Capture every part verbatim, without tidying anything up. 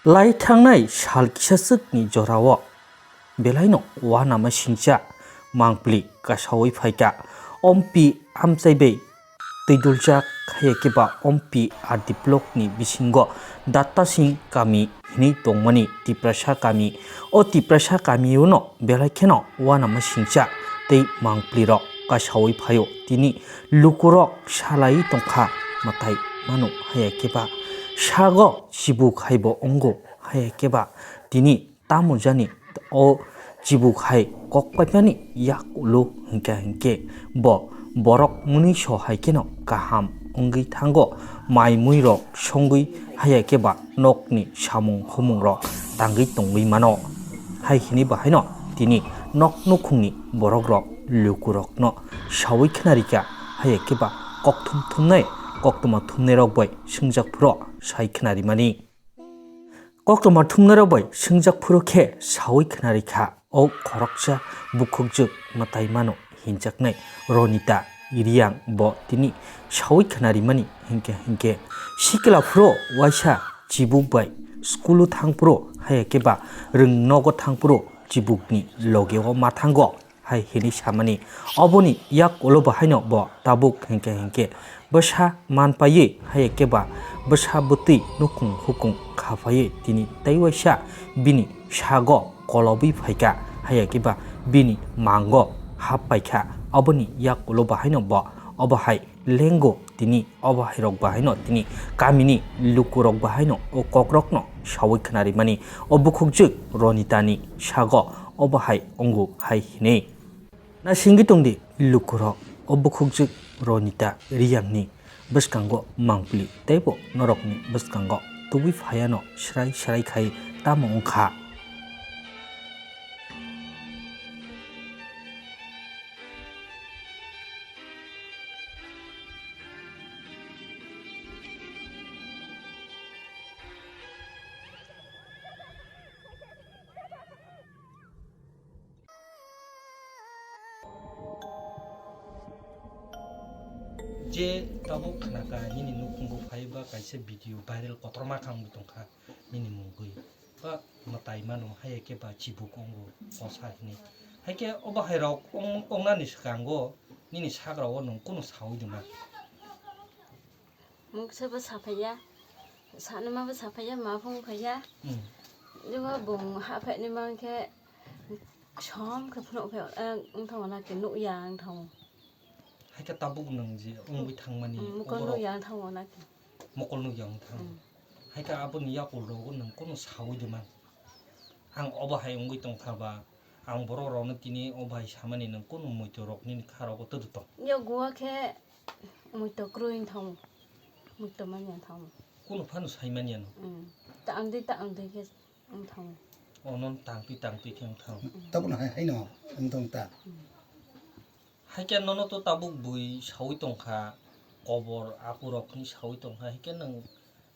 Lai thangnai sal kisaswkni jorao belaino uanama singcha mangpli kasaui phaikha. Ompi amchai bai twiduljak, haiya khe ba Ompi R D blockni bisingo Datta Singh kami hinwi tongmani Tiprasa kami. O Tiprasa kamio no belai kheno uanama singcha tei mangplirok kasaui phaio. Tini lukurok salai tongkha, mwtai mano, haiya khe ba sago chibuk haibo wngo, haiya khe ba tini tamo jani o chibuk hai kok paimani yak ulo hinkha hinkhe bo borok mwnwi so hai kheno kaham wngwi thango, mai mui rok songwi, haiya khe ba nokni samung humung rok tangwi tongwi mano. Hai hinwi bahaino tini nok nukhungni borok rok lukurokno saui khnarikha, haiya khe ba kokthum thumnai koktwma thumnai rok bai swngjak phuro sai khnarimani. Koktwma thumnairok bai swngjak phuru khe saui khnarikha, o khoroksa bukhukjwk mwtai mano hinjaknai Ronita Reang bo tini saui khnarimani hinkhe hinkhe sikla phuru waisa chibuk bai school o thang phuru, haiya khe ba rwng nogo thang phuru chibukni logeo ma thango. Hai hinwi samani. Oboni yak ulo bahaino bo tabuk hinkhe hinkhe bwsa manpaiwi, haiya khe ba bwsa bwtwi nukhung hukung khapaiwi tini tei waisa bini sago kolobwi phaikha, haiya khe ba bini mango hap paikha. Oboni yak ulo bahaino bo obo hai lengo tini obo hai rok bahaino tini kamini lukurok bahaino o kokrokno saui khnarimani. O bukhukjwk Ronitani sago obo hai wngo hai hinwi. Naisingwi tongdi lukurok, o bukhukjwk Ronita Reangni bwskango mangpili teibo norokni bwskango tubui phaiano srai srai khai tamo wngkha. Je tabuk khnakha nini nukhungo phai ba kaisa video viral kotorma kha wngwi tongkha nini mungwi ba mwtai mano, haiya khe ba chibuk wngo kosa hinwi. Haikhe obo hai rok wng-, wngnani swkango nini sakrao nwng kunu saui dima? Mungsa bo saphaiya, sanima bo saphaiya, ma phung phaiya. Hmm. Jebo bung haphaini mankhe som khe phunuk khe, eh, wngthango naki nukya wngthango. Haikhe tabuk nwng je wngwi thangmani, hmm, mokol oborok nukya wngthango naki. Mokol nukya wngthang. Hmm. Haikhe aboni yakulrogo nwng kunu saui dima? Ang obo hai wngwi tongkha ba, ang borok rokno tini obo hai samani nwng kunu muitu rok nini kha rogo twrwk tong? Yaguo khe muitu kwrwi wngthango, muitu manya wngthango. Kunu phano sai manya no? Hmm. Ta ang dei, ta ang dei khe wngthango. Ono tangtwi tangtwi khe wngthango. Hmm. Tabukno hai, haino wngtong ta. Hmm. Haikhe nono to tabuk bui saui tongkha, kobor akurok hinwi saui tongkha, haikhe nwng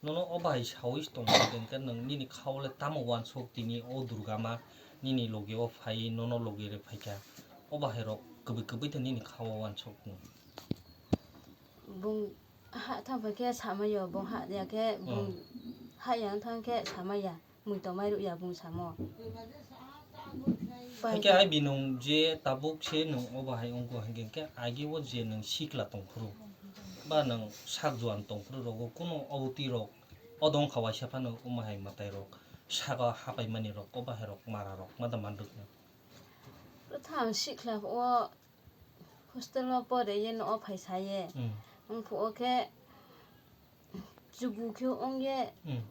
nono o bahai saui tongkha, hinkhe nwng nini khao le tamo uansuk tini o Durga ma nini loge o phai nono loge re phaikha, o bahai rok kwbwi kwbwi to nini khao uansuk no. Bung ha thang phaikhe samaiyo, bung ha ya khe bung, hmm, ha yang thang khe samaiya. Mui tongmai rwya bung samo. Haikhe ai binung je tabuk se nwng obo hai wngkha hinkhe, hinkhe agi o je nwng sikla tongphuru ba nwng sak juan tongphuru rogo kunu obotwi rok odo wngkha waisa phano omo hai mwtai rok saka hapai mani rok obo hai rok mara rok ma da man rwkha. Bwtha ang sikla o hostel o pore ye no o phai sa ye. Hmm. Wngkha o khe chubu khe wng ye. Hmm.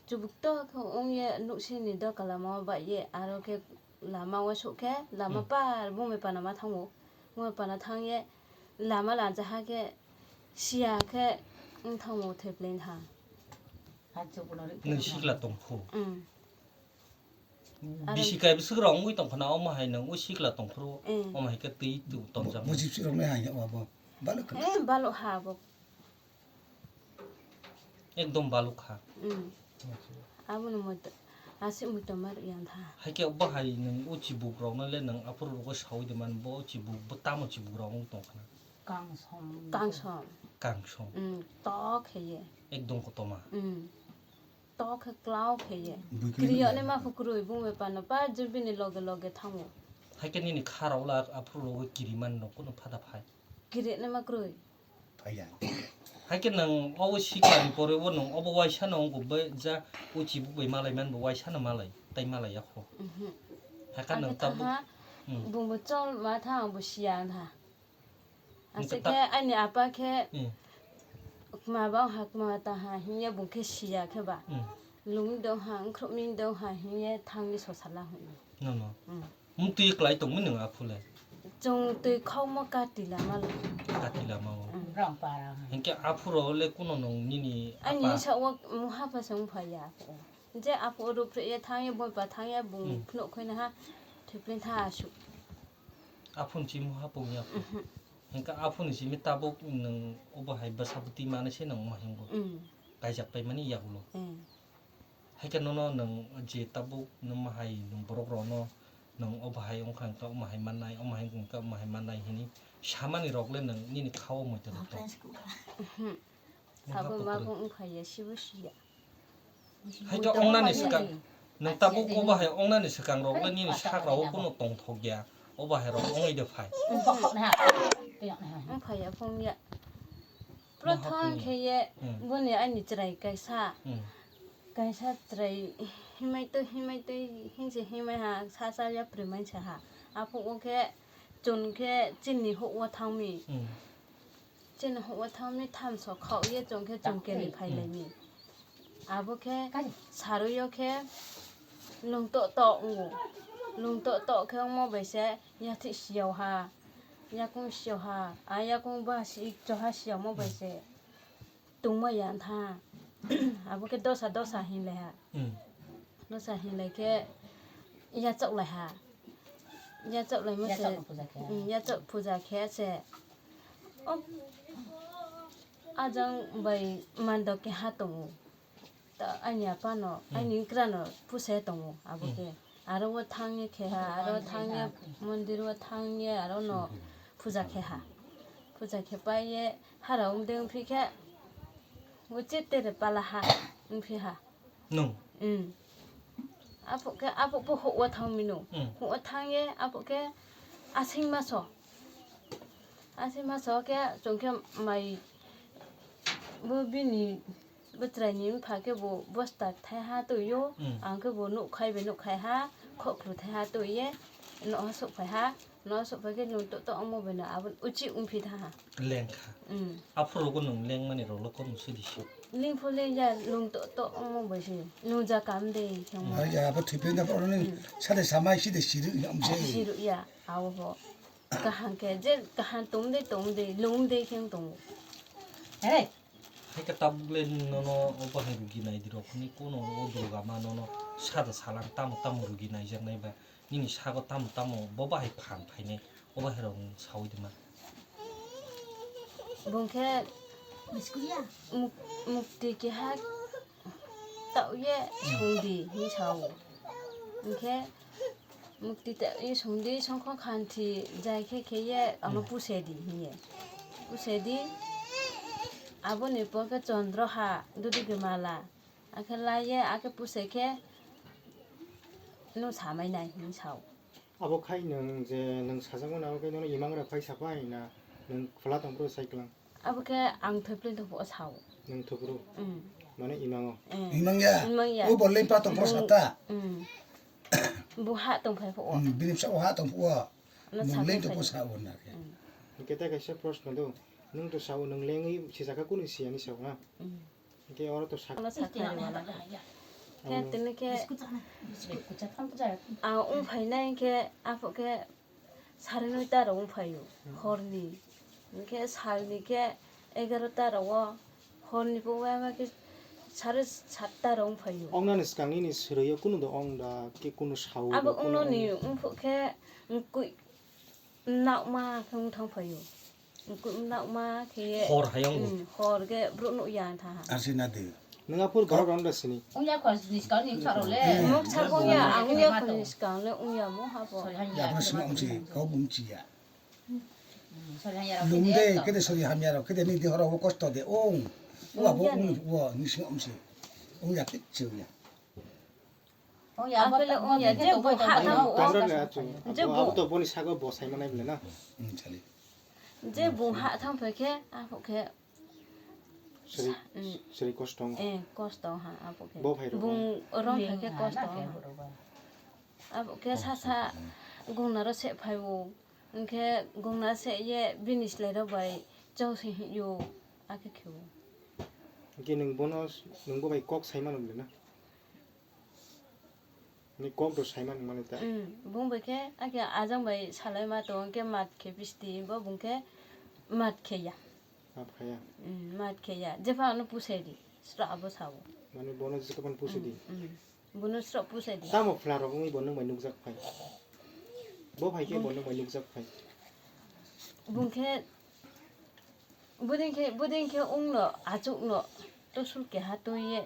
Chubuk to khe wng ye nuksini doka lama o bai ye, aro khe lama o sok khe lama, hmm, par bumui pana ma thango. Bumui pana thang ye lama lansa ha khe siya khe wng thango theplen ha. Nwng sikla tongphu. Hmm. Aro bisi kai bwswk rok wngwi tongkha na, omo hai nwng o sikla tongphuru, hmm, omo hai khe twi tu tonjak. Bo jipsi rok nai hai ya bo. Balok kha. Eh, balok ha bo. Ekdom baluk kha. Mm. Abono moito, aswk moito mar yang tha. Haikhe bo hai nwng o chibuk rokno le nwng aphuru rogo saui de man, bo chibuk, bo tamo chibuk rok wng tong khna. Kangsom. Kangsom. Kangsom. Mm, tok heye. Ekdom kotorma. Mm. tok khe klau khe ye. Bui kiri Kiri yone ma phu kwrwi bung bai pano pa je bini loge loge thango. Hai khe nini kha rok la aphuru rogo kiri man rok kuno phada phai. Kiri ne ma kwrwi. Phaiya. Hai khe nwng obo sikla ni pore bo nwng obo waisa no wngkuk bai ja uchi buk bai malai man bo waisa no malai tai malai ya kho. Mhm. Hai khe Ang nwng khe tabuk thaha, Hmm. bung bo chol ma tha ang bo siya ang tha. Ang Ase khe ta- khe ani apa khe Hmm. kma ba ha kma ta ha hinya bung khe siya khe ba. Hmm. Lung dong ha, wngkhroh mi dong ha hinya thang ni so sala hwn. No, no. Hmm. Mung twi kwlai tongmani nwng aphule? Chwng twi khokma kati lama lo. Kati lama o. Mm. Rang para. Hinkhe aphuro le kuno nwng nini Ani apa? Sa o muha pa se wng phaiya. Je aphu rup re ye thang ye boi pa thang ye bung Hmm. phunuk khoina ha thiplen tha asu. Aphun si muha pung ya. Mhm. Hinkhe aphun si mi tabuk nwng obo hai bwsa bwtwi mani se nwng ma hingo. Mm. Kaijak pai mani yahulo. Mm. Hai khe nono nwng je tabuk nwng ma hai nwng borok rokno nwng o bahai wngkha hwnkhe omo hai mannai, omo hai wngkha omo hai mannai hwnwi samani rok le nwng nini kha-o muitu rok tong. Mhm. Sabo ma bo wngkha ya, sibo siya. Hai khe wngnani swkang, nwng tabuk o bahai wngnani swkang rok le nini sak rok o kunu tongthok ya, o bahai rok wngwi de phai. Wngkha ya, phung ya. Prothom khe ye Hmm. boni ani chwrai kaisa. Hmm. Kaisa chwrai himai twi, himai twi, himse himai ha, sa sa yapri mansa ha. Aphuo khe chwng khe chini huk o thangmi. Hmm. Chini huk o thangmi thamso khao ye chwng khe chwng keni phai laimi. Abo khe sarui o khe lung to to wngo. Lung to to khe wngmo bai se yathik siyao ha. Yakung siyao ha. A yakung ba si choha siyamo bai se. Tungma ya tha. Abo khe dosa dosa hinlai ha. Hmm. Dosa hinlai khe yachok lai ha. Yachok lai mo se. Yachok puja khe. Hmm, yachok puja khe se. O ajang bai mandok khe ha tongo. Ta ani apa no, Hmm. ani wngkra no pusa tongo abo Hmm. khe. Aro o thang ye khe ha, aro thang ye mondir o thang ye aro no puja khe ha. Puja khe pai ye hara wng de wng phi khe uchit tere pala ha wng phi ha. Nung? Hmm. Apo khe, apo po ho o thang mino. Hmm. Ho o thang ye apo khe asing maso. Asing maso khe chwng khe mai bo bini Bwchwraini wngkha khe bo bosta thaiha twiyo, Hmm. ang khe bo nuk khai bai nuk khai ha, khokhlu thaiha twiye, noha sok phai ha, noha sok phai khe lung to to ongmo bai no abo uchi wngphi tha ha. Lengkha. Hmm. Aphuru rogo nwng lengmani roklo kono sidi si. Lingpho lengya lung to to ongmo bai se, lungja kam de khe ongmo. Hai ya, abo thwipenda oro nwng Hmm. sade samai side siru ya amse. Siru ya, awo bo. Kaham khe, je kaham tong de, tong de, lung de khe tongo. Hey! Hai khe tabuk le nono obo hai rugi nai di rok hwnwi kuno o duruga ma nono sada salang tamo tamo rugi naijaknai ba nini sago tamo tamo bo bahai phan phainai obo hai rok nwng saui di ma. Bung khe muk-, mukti keha tauye song di hinwi sao. Hwnkhe mukti tauye song di, songkho khanthi jai khe kheye ano Hmm. puse di hinye. Puse di, aboni pore khe chondro ha, dudugwi mala. Akhe laiye, akhe puse khe nwng samai nai hinwi sao. Abo khai nwng je nwng sajak mano, abo khai nono imang rok khai sapai na nwng phola tong phuru sai kwlang? Abo khe ang thwiplwi tong phuru sao. Nwng thwi phuru? Mm. Mane imango? Eh. Imang ya? Imang ya. O bo lempa tong phuru sata? Mm. Bo ha tong phai phuru. Mm, bini bwsa o ha tong phuru. Ano Bo sakhe leng tong phai. Phuru sao na khe. Mm. Hwnkhe tei kaisa proshno do, nwng to sao nwng lengwi sijak kha kunu siyani sao na? Mm. Hwnkhe oro to sak- Ano sakha rwmani. Khe tini khe ang wng phainai khe aphuru khe sare noita rok wng phaio horni. Hwnkhe salni khe egarota rok o horni bo wngya khe sare satta rok wng phaio. Wngnani swkang nini swrwio kunu do wng da khe kunu sao Abo do kunu wngno ni wng- wngphuk khe wngkui. Nakma khe wng thang phaio. Wngkuk nakma khe ye, Hor hayung. Mm, hor khe brouh nuh ya wng tha ha. Arsi na de. Nwng aphuru borok rok da sini. Wng ya kho ni swkang ni bwsa rok le. Mok sa wng ya, ang wng ya kho ni swkang le wng ya mo ha bo. Sori han ya. Ya bo sima wng si, kau bung si ya. Mm, sori han ya rok Lung de, khe de sori hamya rok, khe de ni de horo wo kosto de ong. Wa bo Wng ya wng ni. Wo ni sima wng si. Wngya kichu wngya. Wngya, abo Apple to wngya, wngya, je to bo wngya, ha wngya, thang wngya. Tongra le achu. Je Abo, bo abo to boni sago bo sai manai bole na. Hmm, chali. Je bung ha thang phai khe, abo khe Sri, mm. Sri Kostong. Eh, Kostong ha, abo khe. Bo phai rok Bung na? Rom phai khe Bung ha, Kostong na ha. Khe bo rok ba. Abo khe sa sa gungna ro se phai o. Hwnkhe gungna se ye bini slai rok bai chau se hing yo, akhe khe o. Hwnkhe nwng bono, nwng bo bai kok sai mano bole na? Ni kok do sai mano mani ta? Mm, bung bai khe, akhe ajang bai salai ma tongo, hwnkhe mat khe bisti, bo bung khe mat khe ya. Mat khe ya? Mm, mat khe ya. Jephang no pusai di, sra abo sao. Mani bono jephang pusai di? Mm, mm. Bono sra pusai di. Tamo phla rok wngwi bo nwng bai nukjak phai? Bo phai khe bo nwng bai nukjak phai? Bung khe, buding khe, buding khe wng no, achuk no, to sul keha to ye.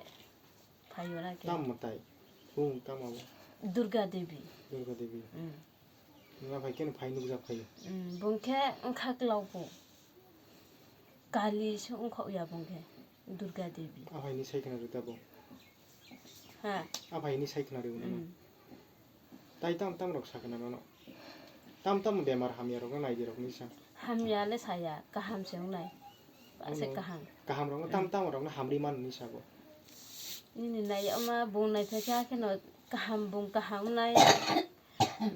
Phaio na khe. Tam mwtai? Bung tam abo? Durga Devi. Durga Devi. Mm. Nwng phai khe phai nukjak phai. Mm, bung khe wngkha klao bo. Kali se wngkha ya bung khe. Durga Devi. Aphai ni sai khna rwta bo. Ha. Aphai ni sai khna rwna. Mm. Tai tam tam rok sakna nono. Tam tam bemar hamya rokno naidi rokni sa. Hamya le saya, kaham se wngnai. Ase Ano kaham. Kaham rokno tam tam rokno hamri man ni sabo. Nini nai ama bung nai thai kha kheno kaham bung kaham nai.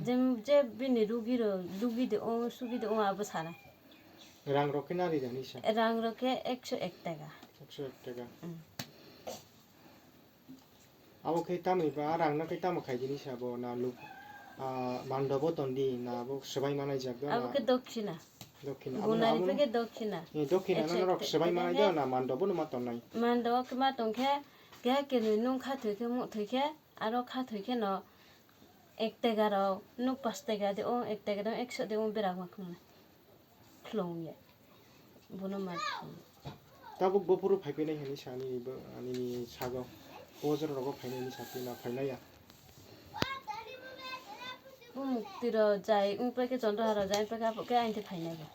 Jem je bini rugi ro, rugi de o, sugi de o abo sana. Rang rok khe nari jani sa. Rang rok khe ekso ek taka. Ekso ek taka. Mm. Abo khe tamni ba, a rang no khe tamo khai dini sabo na luk, ah, mando bo ton di na abo swbai manai jak do na? Abo khe dokhina. Dokhina. Abo Gunari abo pe khe dokhina. Eh, dokhina no Ekso rok ek swbai taka manai khe do na mando bo no ma ton nai? Mando khe ma tong khe, khe khe nung kha thoi khe mu thoi khe, aro kha thoi khe no ek taka rok, nuk pas taka de o, ek taka de o, ekso de o berak ma khna. Khlong ya. Bono ma. Tabuk bo phuru phai phainai hinwi sa ani bo, ani sago. O jora rogo phainai hinwi sa phaina phainai ya. Bo mukti ro jai, wng pai khe chondra haro jai, wng pai khe abo khe aini phainai bo.